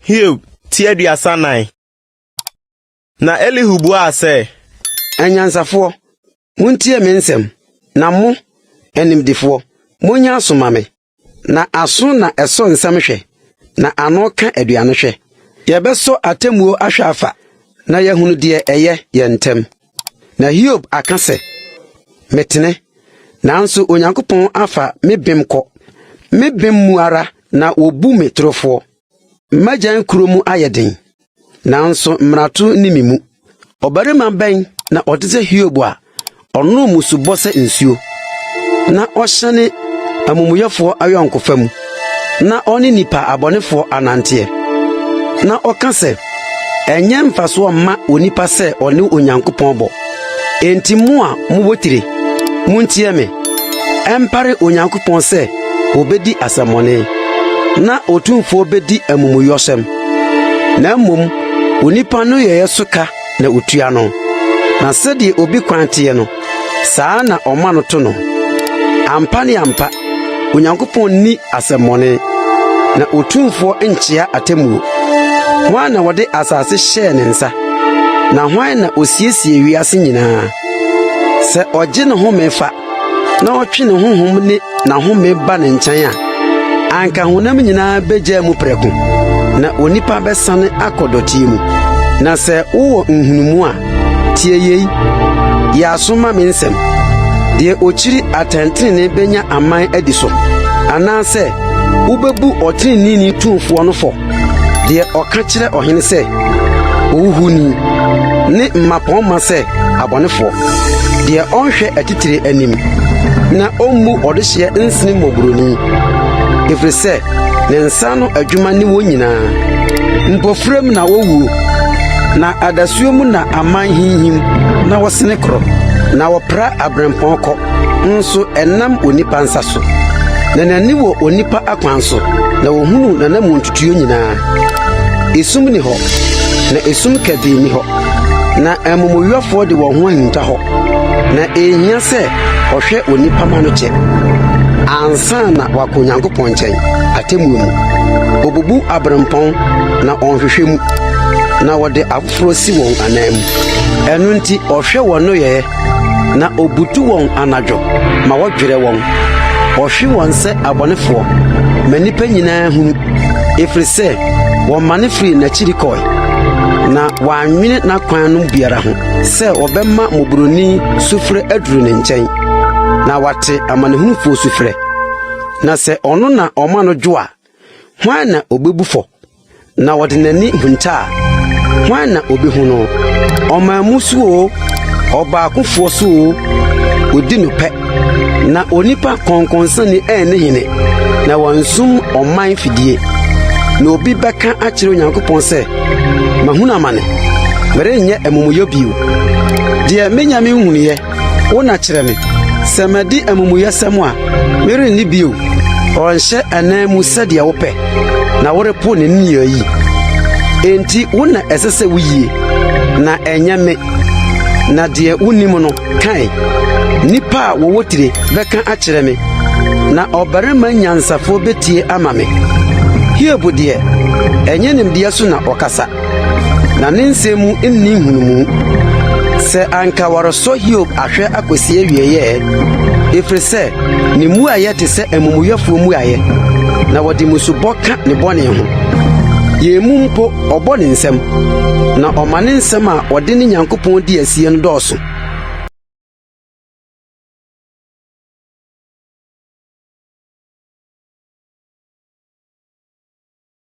Hiob ti 34. Na Elihu buaa sɛ. Anyansafoɔ, montie me nsɛm, na mo, animdefoɔ, monyɛ aso mma me. Na aso na ɛsɔ nsɛm hwɛ, na ano ka aduane hwɛ. Yɛbɛsɔ atemmuo ahwɛ afa, na yɛahunu deɛ ɛyɛ yɛn ntam. Na Hiob aka sɛ, Metene, nanso Onyankopɔn afa me bem kɔ. Me bem mu ara na wɔbu me torofoɔ. M'agyan kuro mu ayɛ den, nanso mmarato nni me mu. Ɔbarima bɛn na ɔte sɛ Hiob a ɔnom mmusubɔ sɛ nsuo, na ɔhyɛne amumuyɛfoɔ ayɔnkofa mu, na ɔne nnipa abɔnefoɔ ananteɛ, na ɔka sɛ, Ɛnyɛ mfasoɔ mma onipa sɛ ɔne Onyankopɔn bɔ. Enti mo a mowɔ tire, muntie me. Ɛmpare Onyankopɔn sɛ obedi asɛmmɔne, na Otumfoɔ bedi amumuyɔsɛm. Na mmom onipa nneyɛe so ka na otua no, na sɛdeɛ obi kwan teɛ no, saa ara na ɔma no to no. Ampa ne ampa, Onyankopɔn nni asɛmmɔne, na Otumfoɔ nkyea atemmuo. Hwan na ɔde asase hyɛɛ ne nsa, na hwan na osiesiee wiase nyinaa? Sɛ ɔgye ne home fa na ɔtwe ne honhom ne n'ahome ba ne nkyɛn a, anka honam nyinaa begyaa mu prɛko, na onipa bɛsane akɔ dɔteɛ mu. Na sɛ wowɔ nhunumu a, tie yei, yɛ aso ma me nsɛm. Deɛ ɔkyiri atɛntenenee bɛnya aman adi so, anaasɛ wobɛbu ɔteneneeni tumfoɔ no fɔ? Deɛ ɔka kyerɛ ɔhene sɛ, Ohuhuni, ne mmapɔmma sɛ abɔnefoɔ, deɛ ɔnhwɛ atitire anim, na ɔmmu ɔdehyeɛ nsene mmɔborɔni, ɛfiri sɛ ne nsa ano adwuma ne wɔn nyinaa. Mpofirim na wɔwuo, na adasuo mu na aman hinhim na wɔsene korɔ, na wɔpra abirɛmpɔn kɔ, nso ɛnam onipa nsa so. Na n'ani wɔ onipa akwan so, na ohunu n'anammɔntutuo nyinaa. Esum nni hɔ, na esum kabii nni hɔ, na amumuyɔfoɔ de wɔn ho ahinta hɔ. Na enhia sɛ ɔhwɛ onipa ma no kyɛ ansa na wakɔ Onyankopɔn nkyɛn atemmuo mu. Obubu abirɛmpɔn na ɔnhwehwɛ mu, na wɔde afoforɔ si wɔn ananmu. Ɛno nti ɔhwɛ wɔn nneyɛɛ na obutu wɔn anadwo ma wɔdwerɛ wɔn. Ɔhwe wɔn sɛ abɔnefoɔ ma nnipa nyinaa hunu, ɛfiri sɛ wɔmane firii n'akyiri kɔe, na wɔannwene n'akwan no biara ho sɛ wɔbɛma mmɔborɔni sufrɛ aduru ne nkyɛn, na wate amanehunufoɔ sufrɛ. Na sɛ ɔno na ɔma no dwo a, hwan na obebu fɔ? Na ɔde n'ani hunta a, hwan na obehu no? Ɔman mu so oo, ɔbaakofoɔ so oo, odi no pɛ. Na onipa kɔnkɔnsani anni hene, na wansum ɔman fidie. Na obi bɛka akyerɛ Onyankopɔn sɛ, Mahunu amane, merenyɛ amumuyɔ bio. Deɛ menya menhunuiɛ, Wo na kyerɛ me. Sɛ madi amumuyɛsɛm a, merenni bio. Ɔnhyɛ ananmu sɛdeɛ wopɛ, na worepo ne nneyɛe yi. Enti wo na ɛsɛ sɛ wuyie, na ɛnyɛ me. Na deɛ wonnim no, ka ɛ. Nnipa a wɔwɔ tire bɛka akyerɛ me, na ɔbarima nyansafoɔ bɛtie ama me. Hiob deɛ, ɛnyɛ nimdeɛ so na ɔkasa. Na ne nsɛm mu nni nhunumu. Sɛ anka wɔresɔ Hiob ahwɛ akosi awiei ɛ, ɛfiri sɛ ne mmuaeɛ te sɛ amumuyɛfoɔ mmuaeɛ, na wɔde mmusubɔ ka ne bɔne ho. Yɛn mu mpo ɔbɔ ne nsam, na ɔma ne nsɛm a ɔde ne Nyankopɔn di asie no dɔɔso.